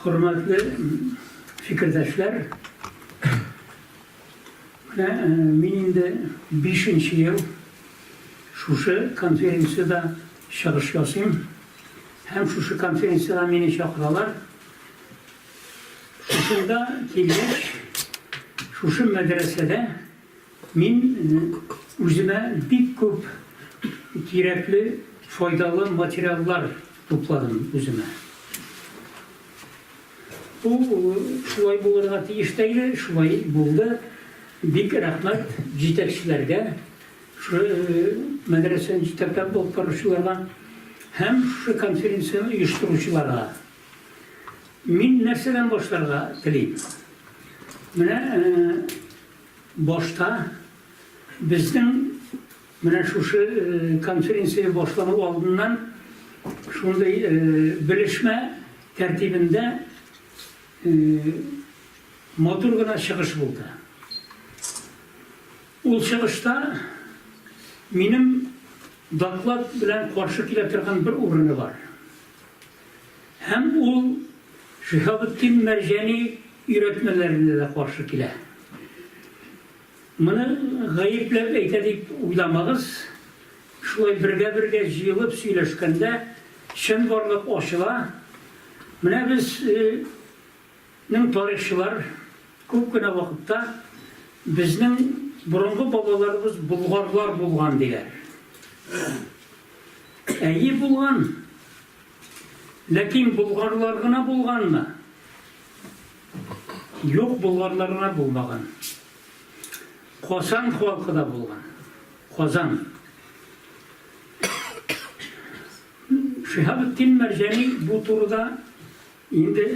Хөрмәтле фикердәшләр, менә мин инде бишенче ел шушы конференциядә чыгыш ясыйм. Һәм шушы конференциягә мине чакыралар. Шушында килгәч, шушы мәдрәсәдә мин үземә бик күп кирәкле, файдалы материаллар тупладым үземә. Бу шулай булырга тиеш тә иде, шулай булды. Бик рәхмәт җитәкчеләргә, шушы мәдрәсәне җитәкләп алып баручыларга һәм шушы конференцияне оештыручыларга. Мин нәрсәдән башларга телим? Менә башта безнең менә шушы конференция башлану алдыннан шундый белешмә тәртибендә матур гына чыгыш булды. Ул чыгышта минем доклад белән каршы килә торган бер урыны бар. Һәм ул Шиһабетдин Мәрҗани өйрәтмәләренә дә каршы килә. Моны гаепләп әйтә дип уйламагыз, шулай бергә-бергә җыелып сөйләшкәндә чынбарлык ачыла. Менә без нең тарихчылар күп кенә вакытта безнең борынгы бабаларыбыз болгарлар булган диләр. Әйе, булган. Ләкин болгарлар гына булганмы? Юк, болгарлар гына булмаган. Казан халкы да булган. Казан. Шиһабетдин Мәрҗани бу турыда инде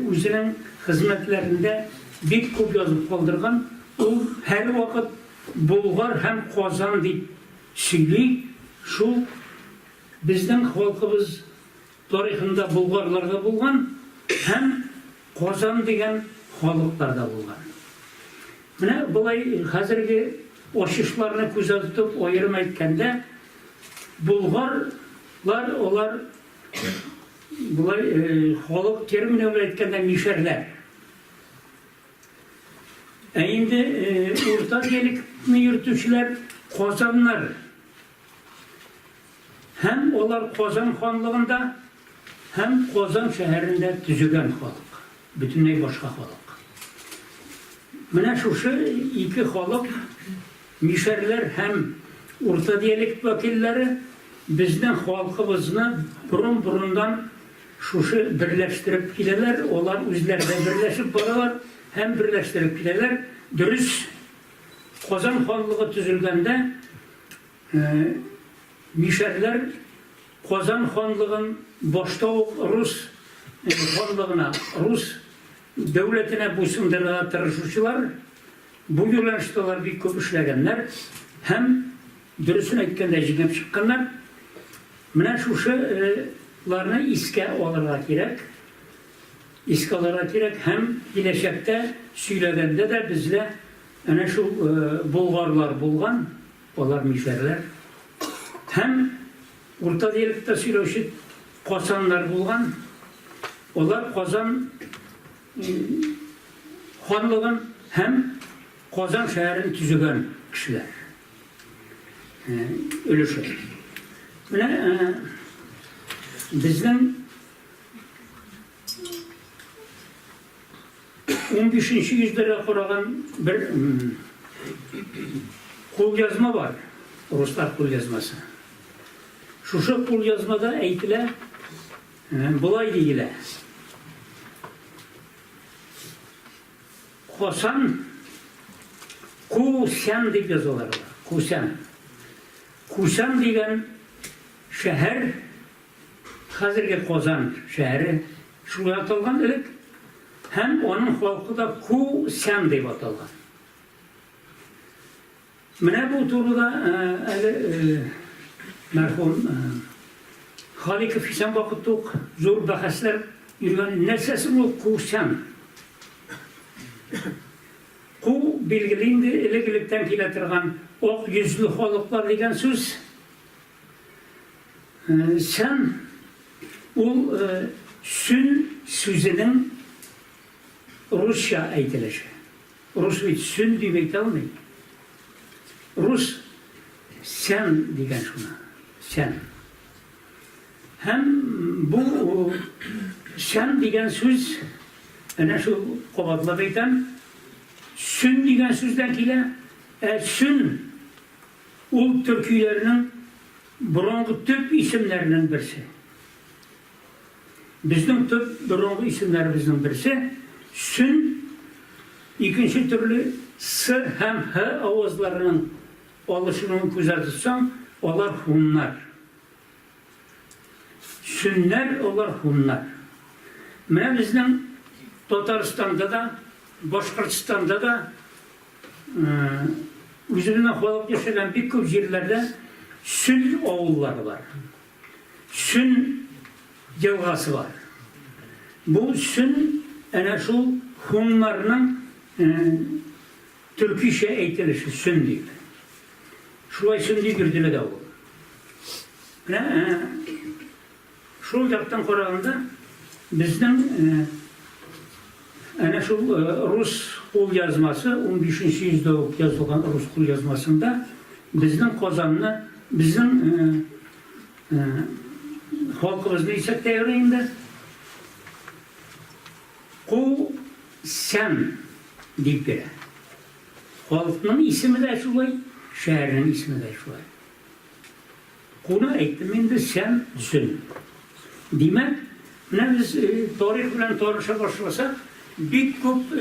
үзенең хезмәтләрендә бик күп язып калдырган. Ул һәрвакыт Болгар һәм Казан дип сөйли. Шул Безнең халкыбыз тарихында болгарлар да булган һәм Казан дигән халыклар да булган. Менә болай хәзерге ачышларны күздә тотып, аерым әйткәндә, болгарлар алар болай халык термины белән әйткәндә мишәрләр. Ә инде урта диалектны йөртүчеләр казаннар. Һәм алар Казан ханлыгында һәм Казан шәһәрендә төзегән халык. Бөтенләй башка халык. Менә шушы ике халык, мишәрләр һәм урта диалект вәкилләре, безнең халкыбызны борын-борыннан шушы берләштереп киләләр, алар үзләре дә берләшеп баралар һәм берләштереп киләләр. Дөрес, Казан ханлыгы төзелгәндә, Мишәрләр Казан ханлыгын башта ук рус ханлыгына, рус дәүләтенә буйсындырырга тырышучылар, бу юнәлештә алар бик күп эшләгәннәр һәм, дөресен әйткәндә, җиңеп чыкканнар. Менә шушыларны искә алырга кирәк, искә алырга кирәк һәм киләчәктә сөйләгәндә дә бездә әнә шул болгарлар булган, Алар мишәрләр һәм урта диалектта сөйләүче казаннар булган. Алар Казан ханлыгын һәм Казан шәһәрен төзегән кешеләр. Өлеше. Менә безнең Унбишенче йөзләргә караган бер кулъязма бар, руслар кулъязмасы. Шушы кулъязмада әйтелә, болай диелә. Косан, Кусян дип язалар алар, Кусян. Кусян дигән шәһәр Хәзерге Казан шәһәре шулай аталган элек һәм аның халкы да Ку-сян дип аталган. Менә бу турыда әле мәрхүм Халиков исән вакытта ук зур бәхәсләр йөргән. Нәрсә соң ул Ку-сян? Ку, билгеле инде, элек-электән килә торган ак йөзле халыклар дигән сүз. Сән ул. Сөн сүзенең русча әйтелеше. Рус бит сөн дип әйтә алмый. Рус сән дигән шуны. Сән. Һәм бу сән дигән сүз, әнә шул кабатлап әйтәм, сөн дигән сүздән килә. Ә сөн ул төркиләрнең борынгы төп исемнәренең берсе. Безнең төп борынгы исемнәребезнең берсе, сөн, икенче төрле с һәм һ авазларының алышынуын күздә тотсаң, алар һуннар. Сөннәр, алар һуннар. Менә безнең Татарстанда да, Башкортстанда да үзебезнең халык яшәгән бик күп җирләрдә сөн авыллары бар. Сөн елгасы бар. Бу Сөн әнә шул һуннарның төркичә әйтелеше Сөн дип. Шулай Сөн дип йөртелә дә ул. Менә шул яктан караганда безнең әнә шул рус кулъязмасы, унбишенче йөздә үк язылган рус кулъязмасында безнең Казанны, безнең Халкыбызны дисәк тә ярый инде. Ку сән дип бирә. Халыкның исеме дә шулай, шәһәрнең исеме дә шулай. Куны әйттем инде, сән, сөн. Димәк, менә без тарих белән таныша башласак, бик күп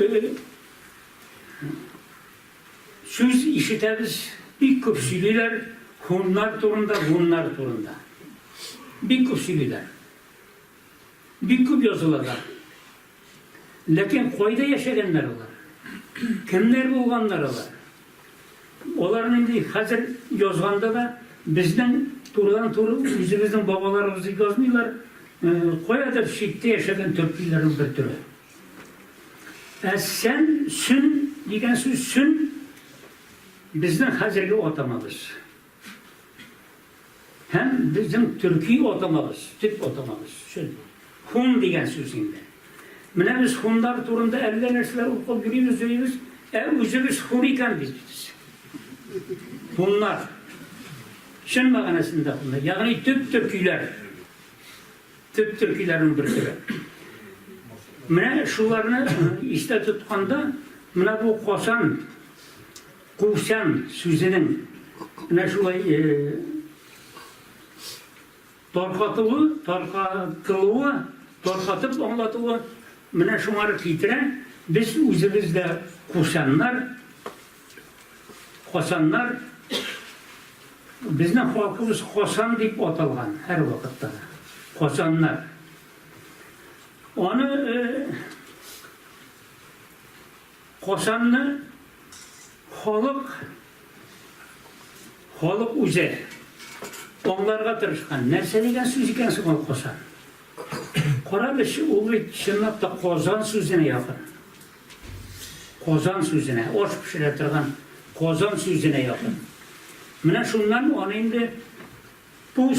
Сүз ишетәбез, бик күп сөйлиләр һуннар турында, гуннар турында. Бик күп сөйлиләр. Бик күп языла да. Ләкин кайда яшәгәннәр алар? Кемнәр булганнар алар? Алар нинди хәзер язганда да безнең турыдан-туры үзебезнең бабаларыбыз дип язмыйлар, каядыр читтә яшәгән төркиләрнең бер төре. Ә сән, сөн дигән сүз, сөн безнең хәзерге атамабыз. Һәм безнең төрки атамабыз, төп атамабыз, сөн. Хун дигән сүз инде. Менә без хуннар турында әллә нәрсәләр укып йөрибез, йөрибез, ә үзебез хун икән бит без. Хуннар. Чын мәгънәсендә хуннар, ягъни төп төркиләр. Төп төркиләрнең бер төре. Менә шуларны истә тотканда, менә бу Казан, Кусан сүзенең менә шулай таркатуы, таркатылуы, таркатып аңлатуы менә шуңар китерә. Без үзебез дә кусаннар, Казаннар, безнең халкыбыз Казан дип аталган һәрвакытта да. Казаннар. Аны Казанны халык халык үзе аңларга тырышкан. Нәрсә дигән сүз икән соң ул Казан? Карагыз, ул бит чынлап та Казан сүзенә якын. Казан сүзенә, аш пешерә торган казан сүзенә якын. Менә шуннан аны инде бу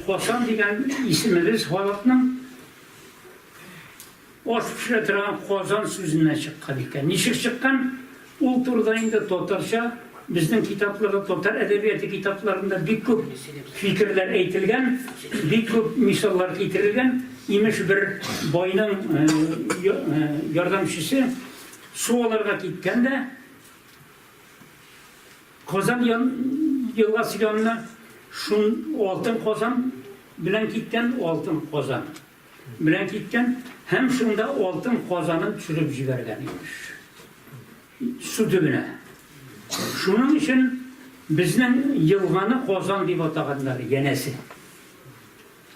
Казан дигән исемебез халыкның аш пешерә торган казан сүзеннән чыккан икән. Ничек чыккан? Ул турыда инде татарча безнең китапларда, татар әдәбияты китапларында бик күп фикерләр әйтелгән, бик күп мисаллар китерелгән. Имеш, бер байның ярдәмчесе су алырга киткән дә, Казан елгасы янына шун алтын казан белән киткән, алтын казан белән киткән һәм шунда алтын казанын төшереп җибәргән, имеш. Су төбенә. Шуның өчен безнең елганы Казан дип атаганнар, янәсе.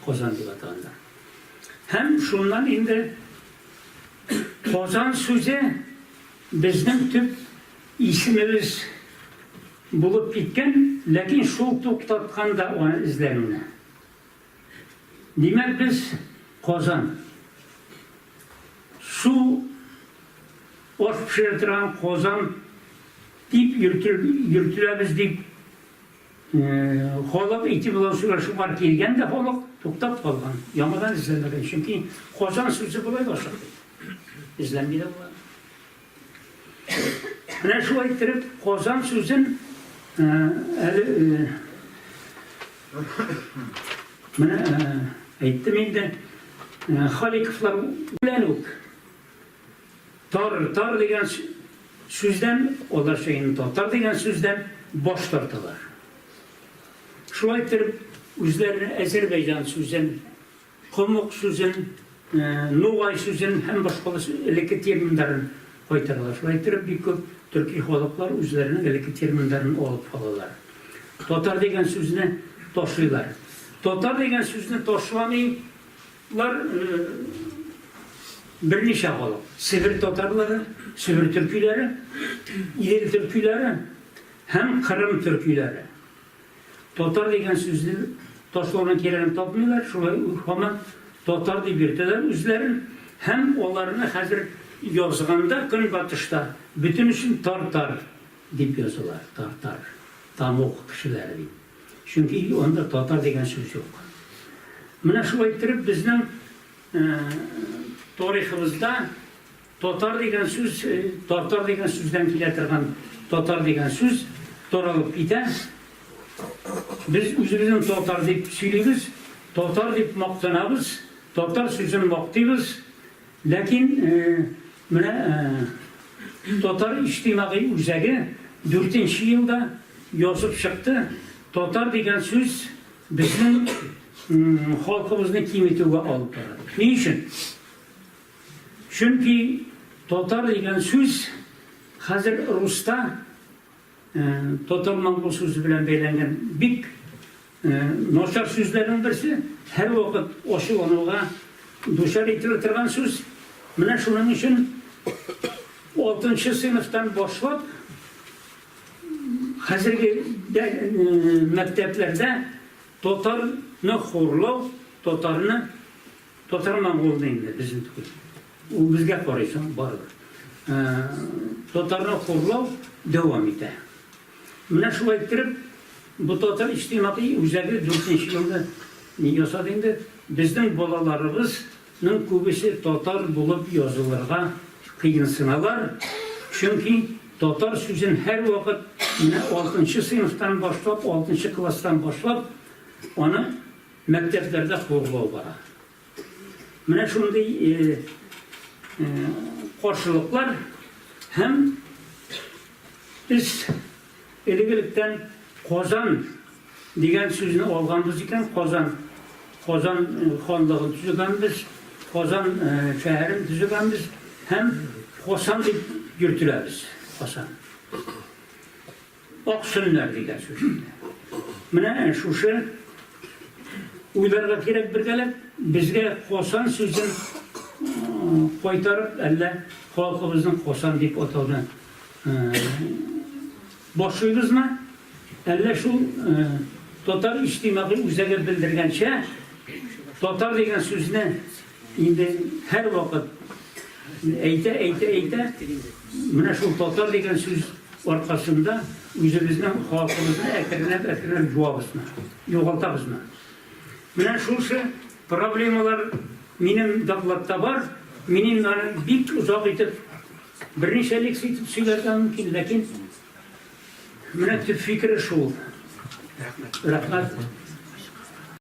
Казан дип атаганнар. Һәм шуннан инде Казан сүзе безнең төп исемебез булып киткән, ләкин шул туктаткан да аны эзләнүне. Димәк, без Казан. Су аш пешерә торган казан дип йөртеләбез дип халык этимология шуңар килгән дә халык. туктап калган, яңадан эзләнмәгән. Чөнки Казан сүзе болай да ачык бит. Эзләнми дә була. Менә шулай иттереп Казан сүзен әле менә әйттем инде, Халиковлар белән үк тар тар дигән сүздән, алар инде татар дигән сүздән баш тарталар. Шулай иттереп үзләренә Әзербәйҗан сүзен, Комык сүзен, нугай сүзен һәм башка элекке терминнарын кайтаралар. Шулай иттереп, бик күп төрки халыклар үзләренең элекке терминнарын алып калалар. Татар дигән сүзне ташлыйлар. Татар дигән сүзне ташламыйлар берничә халык. Себер татарлары, Себер төркиләре, Идел төркиләре һәм Кырым төркиләре. Татар дигән сүзне ташлауның кирәген тапмыйлар, шулай ук һаман татар дип йөртәләр үзләрен һәм аларны хәзер язганда Көнбатышта бөтенесен тартар дип язалар, тартар, тамук кешеләре дип. Чөнки анда татар дигән сүз юк. Менә шулай иттереп безнең тарихыбызда Татар дигән сүз тартар дигән сүздән килә торган татар дигән сүз таралып китә. Без үзебезнең татар дип сөйлибез, татар дип мактанабыз, татар сүзен мактыйбыз. Ләкин менә Татар иҗтимагый үзәге дүртенче елда язып чыкты, татар дигән сүз безнең халкыбызны киметүгә алып бара. Ни өчен? Чөнки татар дигән сүз хәзер руста татар-монгол сүзе белән бәйләнгән бик начар сүзләрнең берсе, һәрвакыт ачулануга дучар ителә торган сүз. Менә шуның өчен алтынчы сыйныфтан башлап хәзерге мәктәпләрдә татарны хурлау, татарны Татар-монголны инде, безне түгел. Ул безгә карый соң, барыбер. Татарны хурлау дәвам итә. Менә шулай иттереп, бу татар иҗтимагый үзәге дүртенче елда ни ясады инде, безнең балаларыбызның күбесе татар булып язылырга кыенсыналар, чөнки татар сүзен һәрвакыт менә алтынчы сыйныфтан башлап, алтынчы класстан башлап, аны Мәктәпләрдә хурлау бара. Менә шундый каршылыклар һәм без элек-электән Казан дигән сүзне алганбыз икән, Казан, Казан ханлыгын төзегәнбез, Казан шәһәрен төзегәнбез һәм Казан дип йөртеләбез. Казан. Ак сөннәр дигән сүз инде. Менә шушы уйларга кирәк бергәләп, безгә Косан сүзен кайтарып, әллә халкыбызның Косан дип атауны башлыйбызмы, әллә шул татар иҗтимагый үзәге белдергәнчә, татар дигән сүзне инде һәрвакыт әйтә, әйтә, әйтә, менә шул татар дигән сүз аркасында үзебезнең халкыбызны әкренләп-әкренләп юабызмы, югалтабызмы? Менә шушы проблемалар минем докладта бар. Мин инде аны бик озак итеп, берничә лекция итеп сөйләргә мөмкин, ләкин менә төп фикере шул. Рәхмәт. Рәхмәт.